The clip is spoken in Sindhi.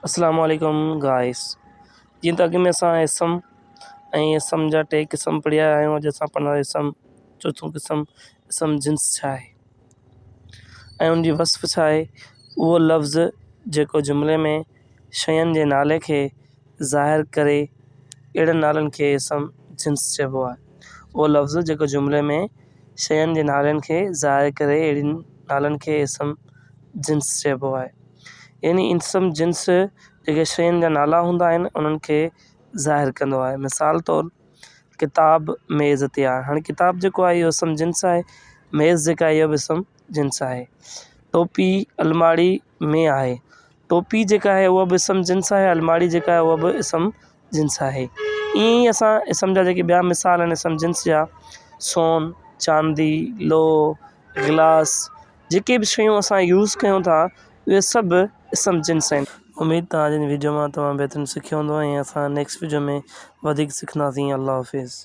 اسلام عليڪم گائس جيئن ته اڳ ۾ اسان اسم ۽ اسم جا ٽي قسم پڙهيا آهيون اڄ اسان پڙهنداسين اسم چوٿون قسم اسم جنس ڇا آهي ۽ ان جي وصف ڇا آهي اهو لفظ جيڪو جملي ۾ شين جي نالي کي ظاهر ڪري اهڙن نالن کي اسم جنس چئبو آهي اهو لفظ جيڪو جملي ۾ شين جي نالن کي ظاهر ڪري اهڙن نالن کي اسم جنس چئبو آهي يعني اسم جنس جيڪي شين جا نالا هوندا آهن انهن کي ظاهر ڪندو آهي. مثال طور ڪتاب ميز تي آهي. هاڻي ڪتاب جيڪو آهي اهو اسم جنس آهي، ميز جيڪا آهي اها به اسم جنس آهي. ٽوپي الماڙي ۾ آهي. ٽوپي جيڪا آهي اها به اسم جنس آهي، الماڙي جيڪا آهي اها به اسم جنس آهي. ائين ئي اسان اسم جا جيڪي ٻيا مثال آهن اسم جنس جا سون، چاندي، لوهه، گلاس جيڪي به شيون اسان يوز ڪيون ٿا اهي سڀ اسم جنس آهن. اميد ته اڄ جي وڊيو مان توهان بهترين سکيو هوندو ۽ اسان نيڪسٽ وڊيو ۾ وڌيڪ سکنداسين الله حافظ.